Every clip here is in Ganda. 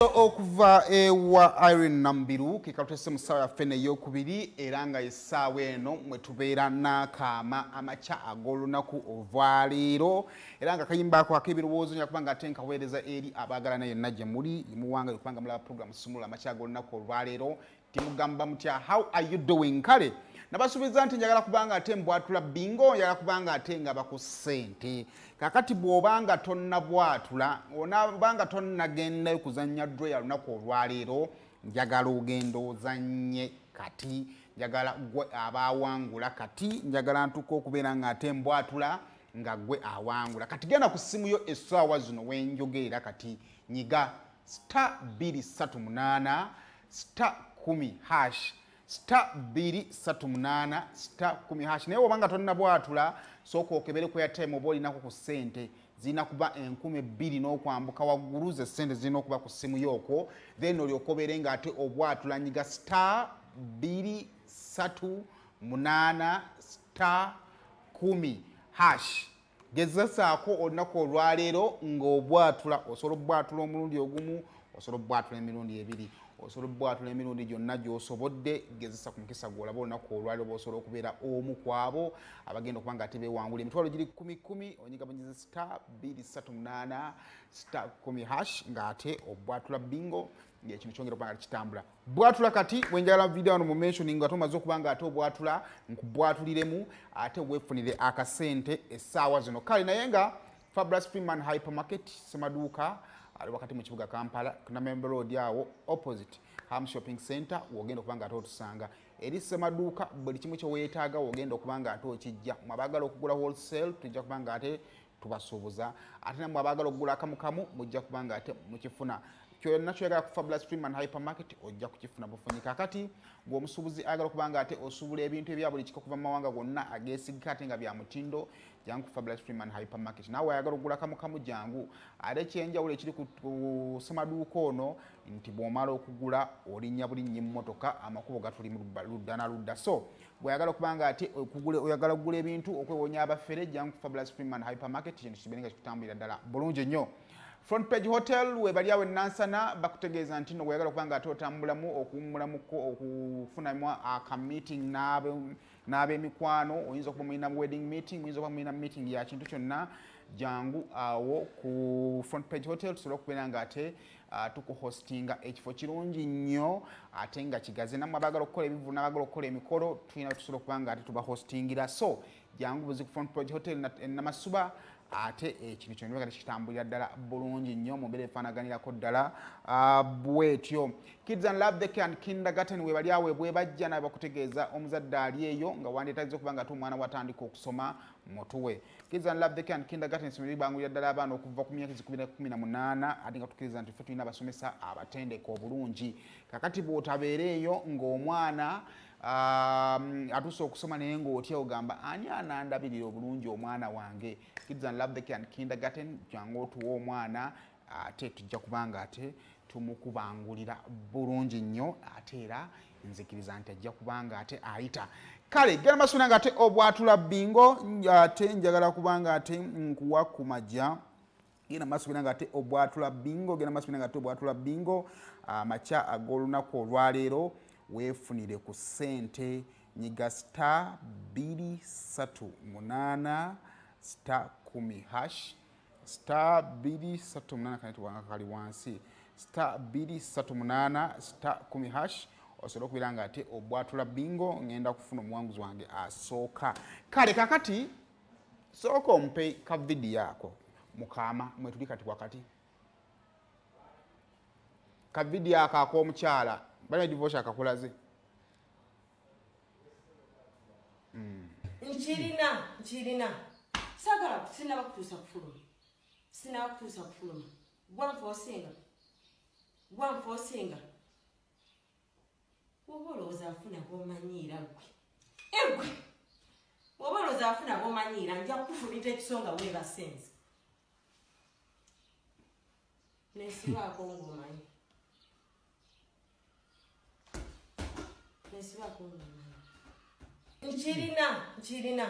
Okuva ewa Irene Nambiru kikatuse mu ssaawa yaffe ey'okubiri, era nga essaawa eno mwe tubeera n'akaama amakya ag'olunaku olwaleero, era nga kayimba ako ak'ebirowoozo nja kuba nga ate nkaweereza eri abaagalana yonna gye muli muwanga, kubanga mulaba program Sumulula amakya ag'olunaku olwaleero. Timugamba mutya? How are you doing? Kale nabasuubiza nti njagala kubanga ate mbwatula bingo, njagala kubanga ate nga baku ssente. Kakati bw'obanga tonnabwatula, onabanga tonnagendayo kuzannya draw ya lunaku olwaleero, njagala ogenda ozannye kati, njagala gwe abaawangula kati, njagala ntuuka okubeera nga ate mbwatula nga gwe awangula. Kati genda ku ssimu yo essaawa zino wenjogerera kati, nyiga *238 *10#, *238 *10#. Naye obanga tonnabwatula, sooka okebere ku airtime oba olinako ku ssente. Zirina kuba 2000 n'okwambuka waggulu, ze ssente zirina okuba ku ssimu yookwo, then olyoka obeere ng'ate obwatula. Nyiga *238 *10#. Gezesaako olunaku olwaleero ng'obwatula. Osobola obwatula omulundi ogumu, osobola obwatula emirundi ebiri, osobola obwatula emirundi gyonna gy'osobodde. Gezesa ku mukisa gw'olaba olunaku olwaleero bw'osobola okubeera omu ku abo abagenda okuba nga ate beewangula emitwalo giri kumi kumi. Onyiga bunyizi *238 *10# ng'ate obwatula bingo, ng'ekintu kyongera okuba nga kitambula. Bwatula kati bwenjagala video wano mu mentioning nga tomaze okuba nga ate obwatula, nkubwatuliremu ate weefunire akasente essaawa zino. Kale naye nga Fabulous Freeman Hypermarket, semaduuka ali wakati mu kibuga Kampala, Namembe Road awo opposite Ham Shopping Center, wogenda okuba nga ate otusanga eri semaduuka. Buli kimu kye weetaaga wogenda okuba nga ate okijja. Mwe abaagala okugula wholesale, tujja kuba nga ate tubasuubuza, ate nammwe abaagala okugula akamukamu mujja kuba nga ate mukifuna. Kyonna kyoyagala ku Fabulous Freeman Hypermarket ojja kukifuna bufunyi. Kakati ng'omusuubuzi ayagala okuba nga ate osuubula ebintu ebya buli kika okuva mu mawanga gonna ageesigika ate nga bya mutindo, jangu ku Fabulous Freeman Hypermarket. Naawe ayagala okugula kamukamu, jangu. Ate ekyenjawulo ekiri ku ssemaduuka ono nti bw'omala okugula olinnya bulinnya emmotoka, amakubo gatuli mu ludda na ludda. So bw'oyagala okuba nga ate oyagala okugula ebintu okwewonya abafere, jangu ku Fabulous Freeman Hypermarket, kintu kibeere nga kikutambulira ddala bulungi nnyo. Front Page Hotel webali awo e Nansana, bakutegeeza nti nno bw'oyagala okuba nga ate otambulamu, okuwummulamuko, okufunamu aka meeting n'ab'emikwano, oyinza okuba mulina wedding meeting, muyinza okuba mulina meeting ya kintu kyonna, jangu awo ku Front Page Hotel tusobole okubeera nga ate tukuhostinga. Ekifo kirungi nnyo ate nga kigazi. Nammwe abaagala okukola ebivvulu n'abaagala okukola emikolo, tulina tusobola okuba nga ate tubahostingira. So jangu buzi ku Front Page Hotel e Namasuba, ate ekintu kyonna nga kitambulira ddala bulungi nnyo mu mbeera efaanaganirako ddala bwetyo. Kids and Love Daycare and Kindergarten webali awo bwe bajja nabe bakutegeeza omuzadde ali eyo nga wandyetaagiza okuba nga ate omwana watandika okusoma, mutuwe. Kids and Love Daycare and Kindergarten essomero libangulira ddala abaana okuva ku myaka 18, ate nga tukkiriza nti ffe tulina abasomesa abatendeka obulungi. Kakati bw'otabeera eyo ng'omwana atuuse okusoma naye ng'otya, ogamba ani anandabirira obulungi omwana wange, Kids and Love Daycare and Kindergarten jangu otuwa omwana, ate tujja kubanga ate tumukubangulira bulungi nnyo, ate era nzikiriza nti ajja kubanga ate ayita. Kale genda maaso nga ate obwatula bingo, ate njagala kubanga ate nkuwa ku majja. Genda maaso nga ate obwatula bingo, genda maaso nga ate obwatula bingo amakya ag'olunaku olwaleero, weefunire ku ssente. Nyiga *238 *10#, *238, kanetwanga kali wansi, *238 *10# osobola okubeera nga ate obwatula bingo. Ngenda kufuna omuwanguzi wange asooka. Kale kakati sooka ompe ka vidiyo ako mukaama mwe tuli kati wakati, ka vidiyo ako ak'omukyala balina divorce akakulaze. Nkirina, nkirina, saagala, sinaba kutuusa kufuluma, sinaba kutuusa kufuluma. Gwanfa osinga, gwanfa osinga. Woba olowooza nfuna bw'omanyiira ggwe, eggwe woba olowooza nfuna bw'omanyiira, nja kukufumita ekiso nga weebasenze. Nesibaako ng'omanyi, nesibaako ng'omanyi. Nkirina, nkirina,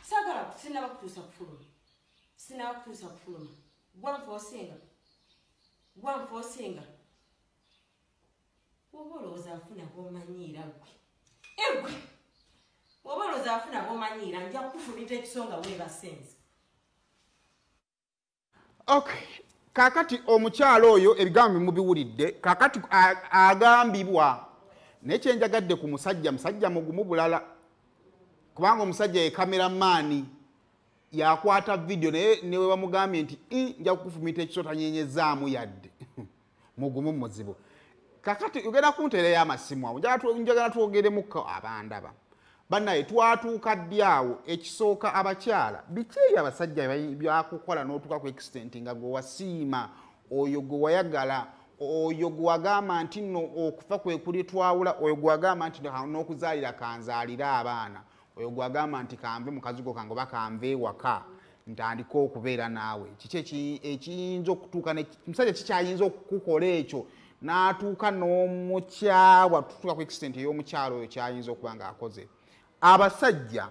saagala, sinaba kutuusa kufuluma, sinaba kutuusa kufuluma. Gwanfa osinga, gwanfa osinga. Oba olowooza nfuna bw'omanyiira ggwe. Eggwe! Oba olowooza nfuna bw'omanyiira nja kukufumita ekiso nga weebase nze. Okay. Kaakati omukyalo oyo ebigambo mubiwulidde, kaakati agambibwa. Naye kye njagadde ku musajja, musajja mugumu bulala. Kubanga omusajja ye kameramaani yakwata vidiyo naye ne we bamugambye nti nja kukufumita ekiso tanyenyezaamu yadde. Mugumu muzibu. Kakati ogenda kunteereyo amasimu awo, njagala twogeremuko abandaba. Bannaye twatuuka ddi awo ekisooka abakyala biki ebyo abasajja byakukola n'otuuka ku extent nga gwe wasiima oyo gwe wayagala oyo gwe wagamba nti nno okufa kwe kuli twawula oyo gwe wagamba nti n'okuzaalira kanzaalire abaana oyo gwe wagamba nti kanve mu kazigo kange oba kanve ewaka ntandike okubeera naawe. Kiki ekiyinza okutuuka omusajja kikyayinza okukukola ekyo n'atuuka n'omukyawa tutuuka ku extent ey'omukyalo oyo kyayinza okuba ng'akoze. Abasajja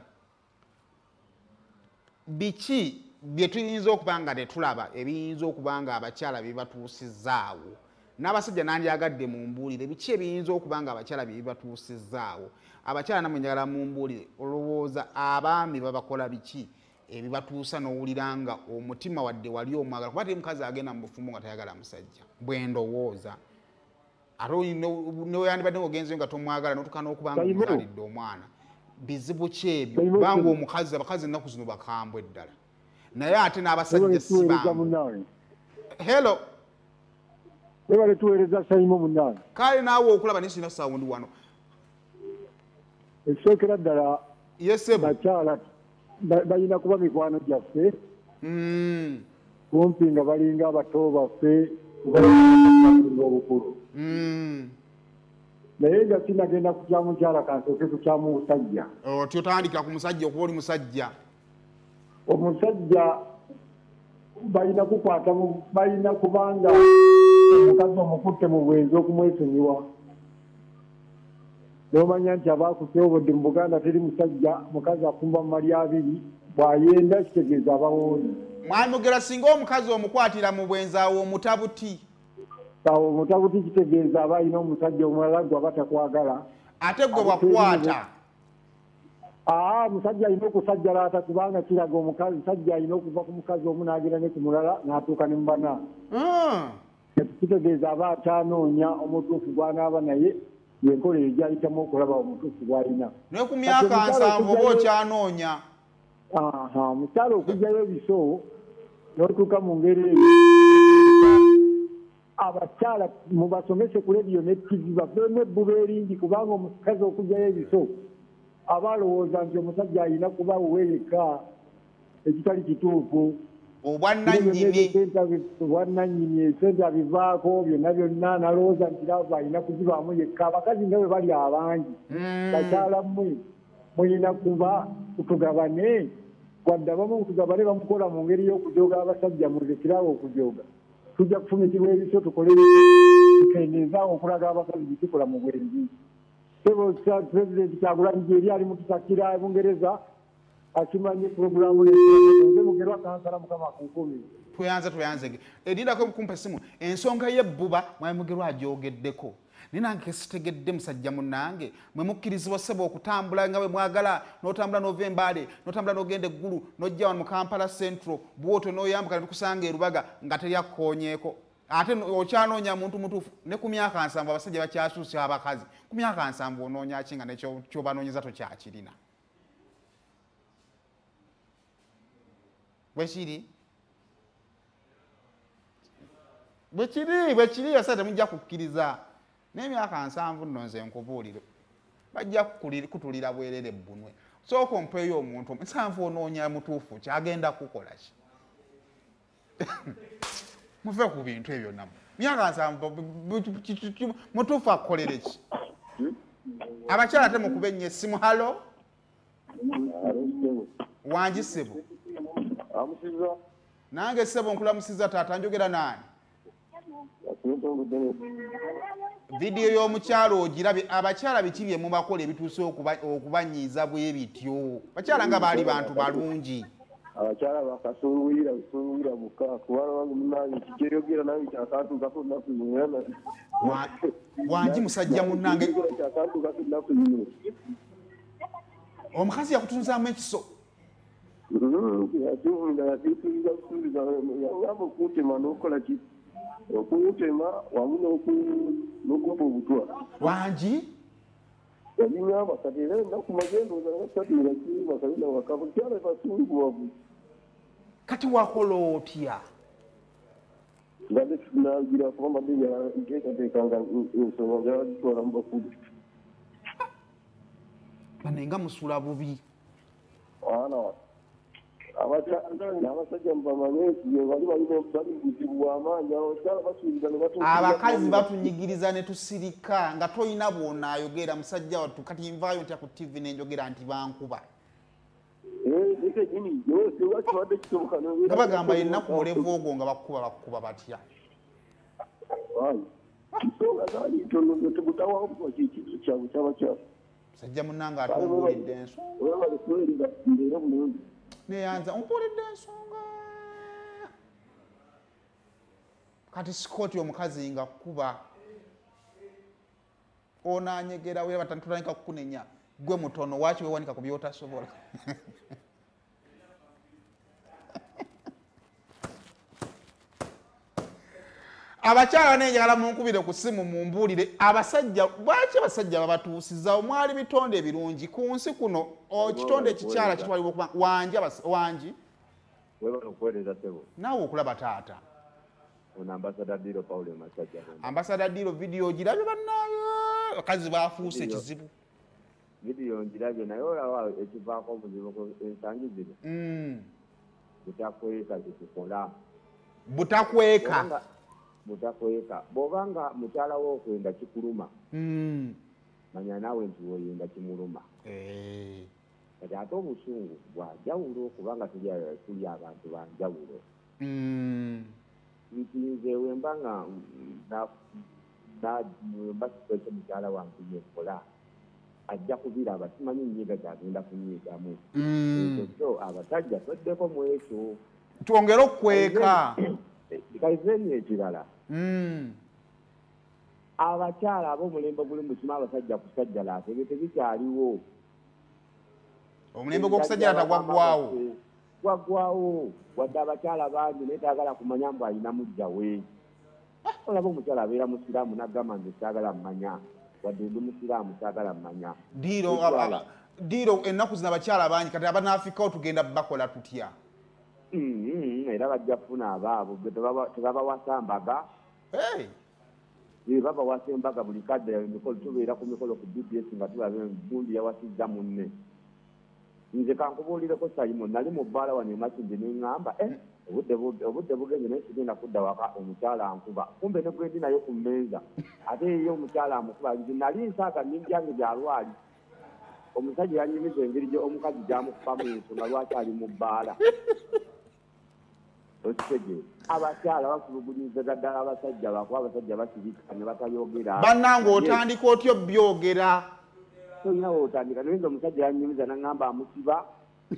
biki bye tuyinza okuba nga tetulaba ebiyinza okuba nga abakyala bibatuusizaawo? N'abasajja nandyagadde mumbuulire biki ebiyinza okuba nga abakyala bibatuusizaawo? Abakyala nammwe njagala mumbuulire, olowooza abaami babakola biki ebibatuusa n'owulira nga omutima wadde wali omwagala? Kuba teri mukazi agenda mu bufumbo nga tayagala musajja, bwe ndowooza. Ate neweyandibadde ng'ogenzeyo nga tomwagala n'otuuka n'okuba nga omuzaalidde omwana. Bizibu ki ebyo? Kubanga omukazi, abakazi ennaku zino bakambwe ddala. Naye ate n'abasajja si bangu. Hello. Webale tuweereza Saimo munnange. Kale naawe okulaba naye sirina sawundi wano. Ekisookera ddala bakyala balina kuba mikwano gyaffe. Kumpi nga balinga abato baffe obukulu. Naye nga sinagenda kutya mukyala kansooke kutya musajja. Otyo otandikira ku musajja okuba oli musajja. Omusajja balina kukwata, balina kubanga omukazi omukutte mu bwenzi okumwesonyiwa. N'omanya nti abakutyobodde mu Buganda teri musajja mukazi afumba mu mali abiri bw'ayenda kitegeeza abawooni. Mwami Mugera, singa omukazi omukwatira mu bwenzi awo omutabuti. Awo omutabuti kitegeeza aba alina omusajja omulala gwe aba takwagala. Ate gwe wakwata. Omusajja alina okusajjalaata kubanga kiraga omukazi, omusajja alina okuva ku mukazi omu n'agenda ne ku mulala n'atuuka ne mu bana. Kitegeeza aba akyanoonya omutuufu gw'anaaba naye yenkola eyo gy'ayitamu okulaba omutuufu gw'alina. Naye ku myaka 70 oba okyanoonya. Omukyala okuggyayo ebiso n'otuuka mu ngeri eyo. Abakyala mubasomese ku rediyo ne TV baveemu ebbuba eringi kubanga omukazi okuggyayo ebiso aba alowooza nti omusajja alina kuba wuwe yekka ekitali kituufu. Obwannannyini esente abivaako byonna byonna n'alowooza nti lava alina kugibaamu yekka. Abakazi nga bwe bali abangi bakyala mmwe mulina kuba tugabane, wadde abamu tugabane bamukola mu ngeri y'okujooga abasajja mulekerawo okujooga. Tujja kufumitibwa ebiso tukole tukendeezaawo okulaga abakazi bye tukola mu bwenzi. Pulezidenti Kyagulanyi gyeri ali mu tusakira Bungereza akimanyi pulogulaamu nze Mugerwa kansala Mukama akukuume. Tweyanze. Erindako kumpa essimu. Ensonga y'ebbuba Mwami Mugerwa agyogeddeko. Naye nange sitegedde musajja munnange, mwe mukkirizibwa ssebo okutambula nga bwe mwagala, n'otambula n'ova e Mbale, n'otambula n'ogenda e Ggulu, n'ojja wano mu Kampala Central, bw'otyo n'oyambuka ne tukusanga e Rubaga nga teri akukoonyeeko. Ate okyanoonya muntu mutuufu ne ku myaka 70 abasajja bakyasuusa abakazi. Ku myaka 70 onoonya ki nga ne ky'obanoonyeza tokyakirina? Bwe kiri? Bwe kiri abasajja temujja kukkiriza. N'emyaka 70 nno nze nkubuulire bajja kutulira bwerere bbunwe. Sooka ompeeyo omuntu 70 onoonya mutuufu kyagenda kukola ki? Muve ku bintu ebyo nammwe. Myaka 70 mutuufu akukolere ki? Abakyala temukube ennyo essimu. Halo? Wangi ssebo. Nange ssebo nkulamusiza taata, njogera naani? Vidiyo y'omukyalo ogirabye. Abakyala biki bye mubakola ebituuse okubanyiiza bwe bityo? Bakyala nga baali bantu balungi. Abakyala bakasunguyira busunguyira bukka kubala wange munnange kikyeyogera nange kyakantuukako nnaku zino. Wangi musajja munnange. Kyakantuukako nnaku zino. Omukazi yakutunzaamu ekiso. Yakiwulira yakituuliza butuuliza yagamba okuntema n'okukola ki? Okuntema wamu n'okumpa obutwa. Wangi? Yabiŋŋamba kati era ennaku maze ndowooza nga ssatu nakiibaka waka bukyala basunguwavu. Kati wakola otya? Mbadde nagira kuba mbadde nteekateeka nga ensonga njagala gitwala mu bakulu. Bane nga musula bubi. Abaana abasajja mubamanye nti bali bali buzibu bw'amaanyi abakyala basuubiza ne batuukiriza. Abakazi batunyigiriza ne tusirika nga toyina bw'onaayogera musajja wattu kati nvaayo ntya ku TV ne njogera nti bankuba. Nga bagamba yenna ku mulevu ogwo nga bakuba bakuba batya. Musajja munnange atumbuulidde ensonga. Neyanza ompuulidde ensonga. Kati Scott omukazi nga kuba onaanyegera we batandika kukunenya gwe mutono waaki weewanika ku by'otasobola. Abakyala nenjagala munkubire ku ssimu mumbuulire abasajja lwaki abasajja babatuusiza omwali bitonde ebirungi ku nsi kuno ekitonde ekikyala kitwalibwa okuba wangi wangi. Webale okuweereza ssebo. Naawe okulaba taata. Ono Ambassador Diro Paul Masajja. Ambassador Diro vidiyo ogirabye bannaaye abakazi baafuuse ekizibu. Vidiyo ngirabye naye olaba ekivaako obuzibu ensangi zino. Butakweka kyetukola. Butakweka. Butakweka. Bw'obanga mukyala wo okwenda kikuluma. Manya naawe nti w'oyenda kimuluma. Kati ate obusungu bwa njawulo kubanga tuli abantu ba njawulo. Nti nze we mba nga mba sikwese mukyala wange yenkola ajja kubiraba simanyi nnyiga gy'agenda kunyigamu. Ekyo kyo abasajja tweddeko mu ekyo. Twongere okukweka. Kaizeni ekirala. Abakyala ab'omulembe guli musima abasajja kusajjala ebyo tebikyaliwo. Omulembe gw'okusajjala gwaggwawo. Gwaggwawo wadde abakyala bangi naye taagala kumanya mbu alina mujja we. Olaba omukyala abeera musiraamu n'agamba nze saagala mmanya wadde ndi musiraamu saagala mmanya. Diiro ennaku zino abakyala bangi kati abanaafikawo tugenda bakola tutya? Era bajja kufuna abaabo tebabawasa mbaga. Babawasa embaga buli kadde emikolo tubeera ku mikolo ku BBS nga tulaba gundi yawasizza munne. Nze kankubuulireko Simon nali mu bbaala wano e Makindye ne ŋŋamba obudde bugenze naye sigenda kudda waka omukyala ankuba. Kumbe ne gwe ndi naye ku mmeeza ate ye omukyala amukuba nze nali nsaaga nibyange byalwali. Omusajja yanyumiza engeri omukazi gy'amukubamu ensonga lwaki ali mu bbaala. Okitegeera abakyala batulugunyiza ddala abasajja bakuba abasajja basirika ne batayogera. Bannange otandika otya obyogera? Tolina w'otandika naye nze omusajja yanyumiza n'aŋŋamba amusiba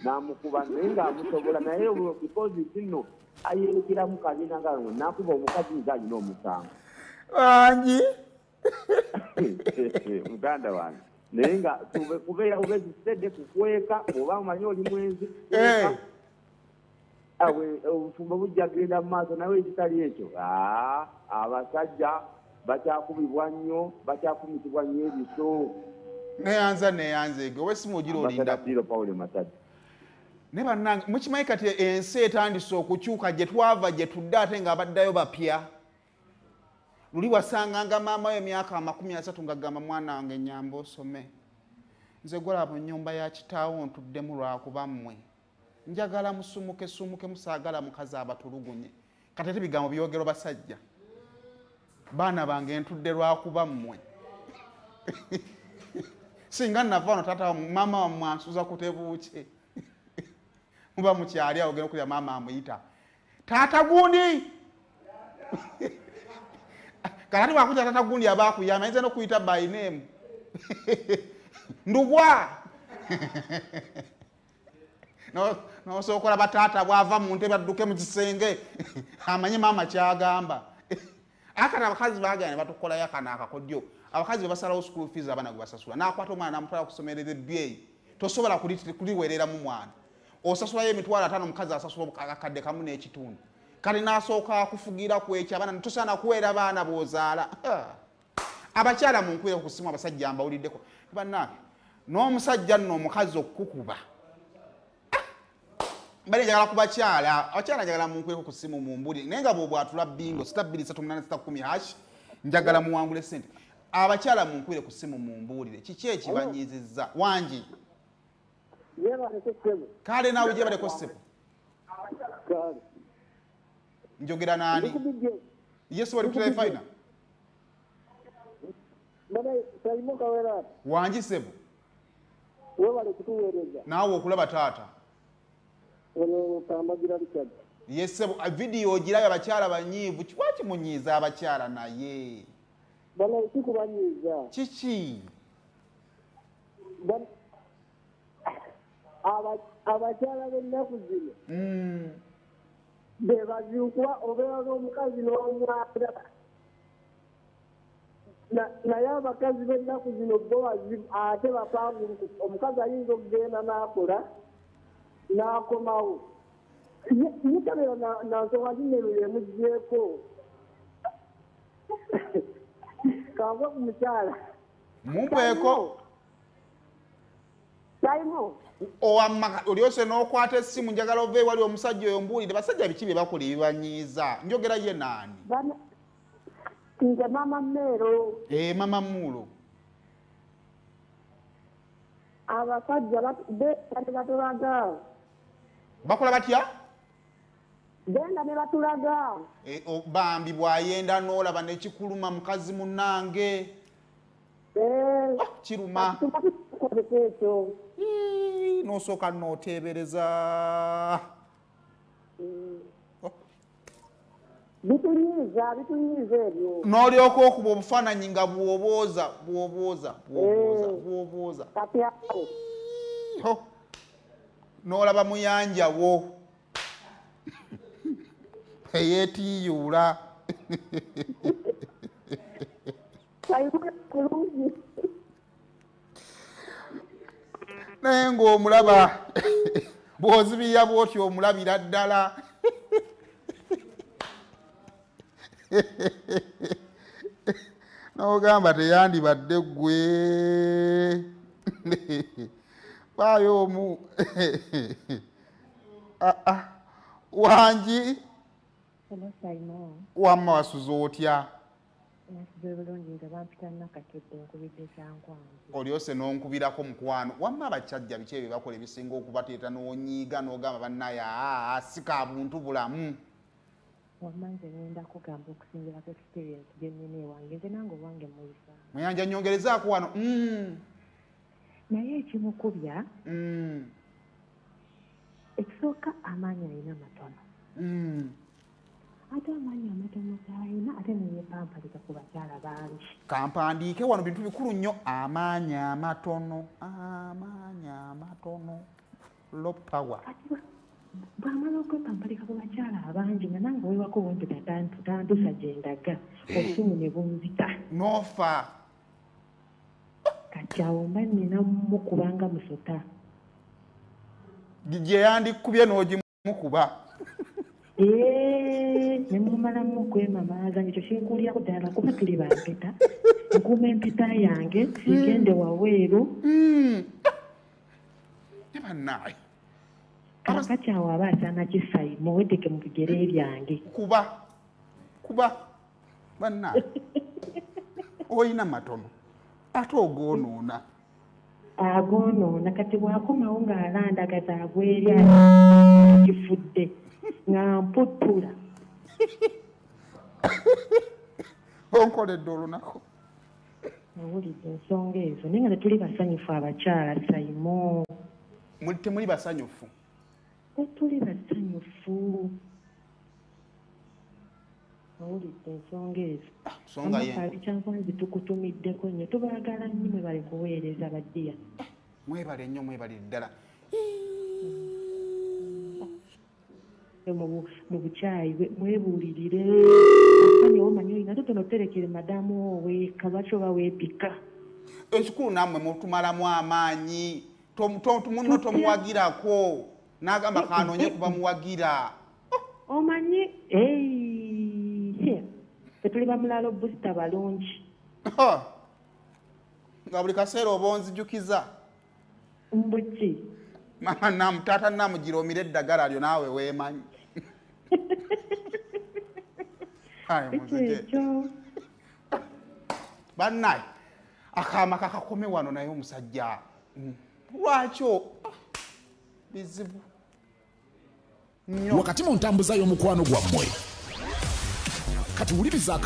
n'amukuba naye ng'amusobola naye because nno ayerekeramu kalina nga n'akuba omukazi nze alina omusango. Wangi? Muganda wange. Naye nga kubeera ubezitedde kukweka oba omanyi oli mwenzi obufumbo bujja kugenda mu maaso nawe ekitali ekyo abasajja bakyakubibwa nnyo bakyakumitibwa nnyo ebiso. Neyanza neyanzeege oba essimu ogira olindako. Paul Masajja. Ne bannange mukimanyi kati ensi etandise okukyuka gye twava gye tudde ate ng'abaddayo bapya. Luli wasanganga maama we emyaka 30 ng'agamba mwana wange nnyamba osome. Nze gwalaba nnyumba ya kitaawo ntuddemu lwakuba mmwe. Njagala musumuke sumuke musaagala mukazi abatulugunye. Kati ate ebigambo byogerwa basajja. Baana bange ntudde lwakuba mmwe. Singa nava wano taata maama wammwe ansuza kutebuukye. Muba mukyali awo ogenda okulya maama amuyita. Taata gundi! Kati bw'akuyita taata gundi aba akuyamba ayinza n'okuyita by name. Ndugwa! Nosooka olaba taata bw'ava mu ntebe adduke mu kisenge amanye maama kyagamba. Akati abakazi baagala ne batukolayo akano akakodyo. Abakazi be basalawo school fees abaana gwe basasula. N'akwata omwana n'amutwala ku ssomero ery'ebbeeyi. Tosobola kuliweereramu mwana. Osasulayo 50,000 omukazi asasula akakadde kamu n'ekitundu. Kale n'asooka akufugira ku ekyo abaana tosaana kuweera baana b'ozaala. Abakyala munkwire ku ssimu abasajja mbawuliddeko. Bannange n'omusajja nno omukazi okukukuba. Mbadde njagala ku bakyala, abakyala njagala munkwireko ku ssimu mumbulire. Naye nga bw'obwatula bingo 62386# njagala muwangule ssente. Abakyala munkwire ku ssimu mumbuulire kiki ekibanyiizizza. Wangi. Kale naawe gyebaleko ssebo. Njogera naani? Yesu wali kutera faina. Wangi ssebo. Naawe okulaba taata. Yes ssebo, vidiyo ogirabye abakyala banyiivu. Lwaki munyiiza abakyala naye? Kiki? Abakyala b'ennaku zino be bazibu kuba obeera n'omukazi n'omwana. Naye abakazi b'ennaku zino bo bazibu ate bapangulukufu. Omukazi ayinza okugenda n'akola n'akomawo. Ye tabeera na nsonga zineno yemuggyeeko. Kanve ku mukyala. Mumpeeko. Saimo. Owamma olyose n'okwata essimu njagala ove ewali omusajja oyo mbuulire basajja biki bye bakola ebibanyiiza. Njogera ye naani? Nze Mama Mmeero. Mama Mmulo. Abasajja beenda ne batulaga. Bakola batya? Beenda ne batulaga. Bambi bw'ayenda n'olaba n'ekikuluma mukazi munnange. Kiruma. Ekyo. N'osooka n'oteebereza. Bitunyiiza, bitunyiiza ebyo. N'olyoka okuba obufaananyi nga bw'obooza, bw'obooza, bw'obooza, bw'obooza. Kati awo. N'olaba muyanja wo. Eyeetiiyuula. Naye ng'omulaba bw'ozibirira bw'otyo omulabira ddala. N'ogamba teyandibadde ggwe. Baayo omu. Wangi. Wamma wasuze otya? Olyose n'onkubirako mukwano. Wamma abasajja biki ebyo bakola ebisinga okubateeta n'onyiiga n'ogamba bannaye si ka buntu bulamu. Wamma nze ngenda kugamba okusinziira ku experience gye nnina ewange, nze nange obwange muyisa. Muyanja nnyongerezaako wano. Naye ekimukubya ekisooka amaanyi alina matono. Ate amaanyi amatono g'alina ate ne yeepampalika ku bakyala bangi. Kampandiike wano bintu bikulu nnyo. Amaanyi amatono, amaanyi amatono, low power. Bw'amala okwepampalika ku bakyala abangi nga nange weewako bumpita tantusa gye ndaga, obusungu ne bunzita. N'ofa. Kati awo mba nnina mmukuba nga musota. Gye yandikubye n'ogimukuba. Ne mumalamu okwemamaaza ng'ekyo kinkulyako ddala kuba tuli ba mpeta. Nkuuma empeta yange sigende waweeru. Ne bannaaye. Kaakati awo aba asaana kisayimu weeteke mu bigere byange. Kuba kuba bannaaye oyina matono ate ogoonoona. Agoonoona kati bw'akomawo ng'alandagaza agwa eri kifudde nga mputtula. Onkoledde olunaku. Owulidde ensonga ezo naye nga tetuli basanyufu abakyala Saimo. Temuli basanyufu? Tetuli basanyufu. Owulidde ensonga ezo. Nsonga ye. Kyankwanzi tukutumiddeko nnyo, tubaagala nnyo mwebale kuweereza baddiya. Mwebale nnyo, mwebale ddala. mu bukyayi mwebuulirire omanyi omanyi olina totono terekere madamu oweeka lwaki oba weepika. Ekikulu nammwe mutumalamu amaanyi munno tomuwagirako n'agamba kanoonye kuba muwagira. Omanyi tetuli bamulalo busita balungi. Nga buli kaseera oba onzijukiza. Mbuki. Mama namu taata namugira omire eddagala lyo naawe weemanyi. Bannaye akaama kakakome wano naye omusajja lwaki bizibu nnyo. Wakati mu ntambuza y'omukwano gwammwe kati wuliriza.